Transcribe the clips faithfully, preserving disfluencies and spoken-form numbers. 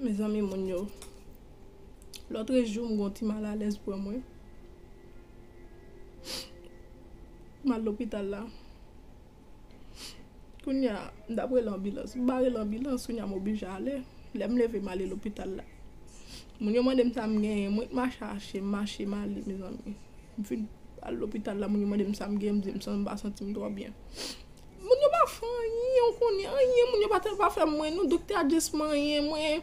Mezanmi, moun yo. Lòtrejou, m gon ti malalèz pran mwen. M al lopital la. Kounye a, m t ap rele anbilans. M pa rele anbilans, kounye a m oblije ale. Lè m leve, m ale lopital la. Moun yo mande m sa m genyen, mwen t mache achte, m mache, m ale, mezanmi. M fin al lopital la, moun yo mande m sa m genyen, m di m san, m pa santi m twò byen. Moun yo pa fè anyen, ou konnen, anyen, moun yo pa, pa fè mwen, non, doktè a just manyen mwen.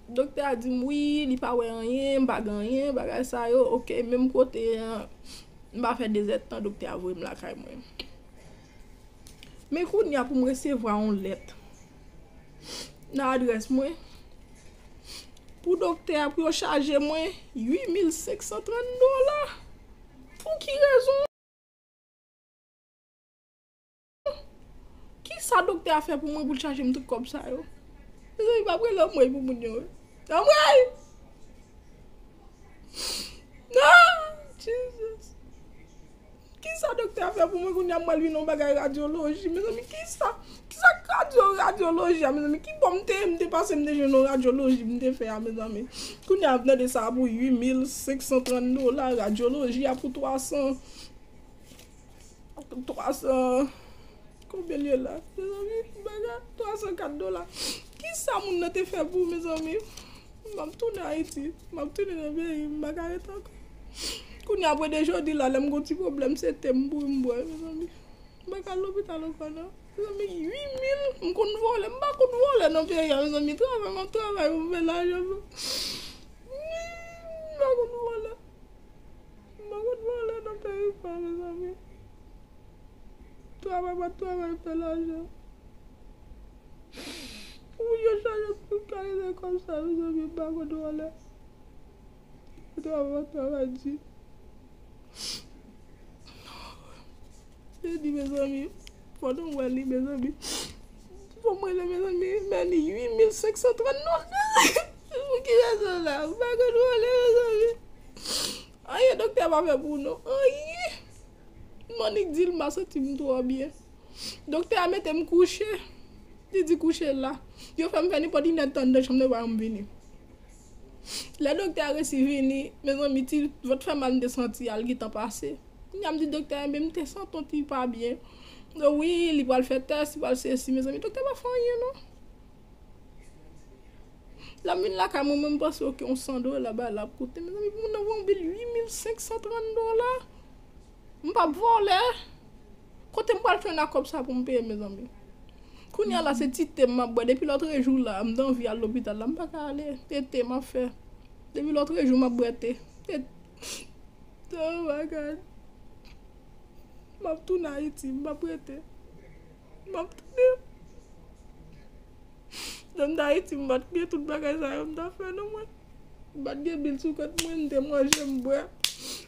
Doktè a di m, wi, li pa wè anyen, m pa gen anyen, bagay sa yo, oke, menm kote an, m pa fè de zèdtan, doktè a voye m lakay mwen. Men kounye a pou m resevwa yon lèt nan adrès mwen, pou doktè a, pou yo chaje mwen uit mil senk san trant dola. Pou ki rezon? Kisa doktè a fè pou mwen pou l chaje m tout kòb sa yo? Mezanmi, pa prele anmwey pou moun yo. Anmwey! Non! Jesus! Kisa doktè a fè pou mwen kounye a m pral vin yon bagay radyoloji? Mezanmi, kisa? Kisa k radyo, radyoloji a, mezanmi? Ki bò m te ye, m te pase, m te jwenn yon radyoloji m te fè a, mezanmi? Kounye a, m tande sa pou uit mil senk san trant dola, radyoloji a pou twa san. Twa san, konbyen l ye la? Mezanmi, bagay, twa san kat dola. Kisa moun nan te fè pou ou, mezanmi? M ap tounen Ayiti. M ap tounen nan peyi m. M pa ka ret ankò. Kounye a, apre de jodi la, lè m gon ti pwoblèm, se te m pou m bwè, mezanmi. M pa ka al lopital ankò, non. Mezanmi, uit mil, m konn vòlè. M pa konn vòlè nan peyi a, mezanmi. Travay, m ap travay pou m fè lajan. M pa konn vòlè. M pa konn vòlè nan peyi pa, mezanmi. Travay pa travay fè lajan. Pou yo chaje tout kalite kòb sa, mezanmi, m pa konn vòlè. Travay pa travay di. Se di, mezanmi, fò nou wè li, mezanmi. Fò mwen le, mezanmi, men li uit mil senk san trant dola. Pou ki rezon la? M pa konn vòlè, mezanmi. Anyen doktè pa fè pou nou. Anyen. M annik di l m pa santi m twò byen. Doktè a mete m kouche. Li di kouche la. Yo fè m fè nenpòt inèdtan anndan chanm nan, yo pa janm vini. Lè doktè a resi vini, mezanmi, ti vant fè mal m te santi a, l gentan pase. Kounye a m di doktè a, enben, m te santi yon ti pa byen. Wi, li pral fè tès, li pral sesi, mezanmi. Doktè pa fè anyen, non. Lè m vin lakay mwen, mwen, m panse, oke, yon san dola, bagay la ap koute. Mezanmi, pou moun nan voye yon bil uit mil senk san trant dola. M p ap vòlè. Kote m pral jwenn ak kòb sa pou m peye, mezanmi? Kounye a la, se ti te m ap bwè. Depi lòtrejou la, m t anvi al lopital la, m pa ka ale. Se te m ap fè. Depi lòtrejou, m ap bwè te. Te, oh my God. M ap tounen Ayiti, m p ap rete. M ap tounen. Lè m t Ayiti, m pa t gen tout bagay sa yo m ta fè non mwen. M pa t gen bil sou kont mwen, m te manje, m bwè.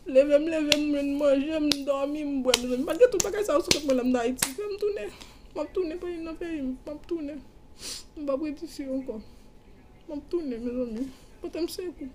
Leve m leve, m jwenn manje, m dòmi, m bwè. Mezanmi, m pa t gen tout bagay sa yo sou kont mwen lè m t Ayiti. Fè m tounen. M ap tounen peyi m nan peyi m. M ap tounen. M p ap ret isi ankò. M ap tounen, mezanmi. Pote m sekou.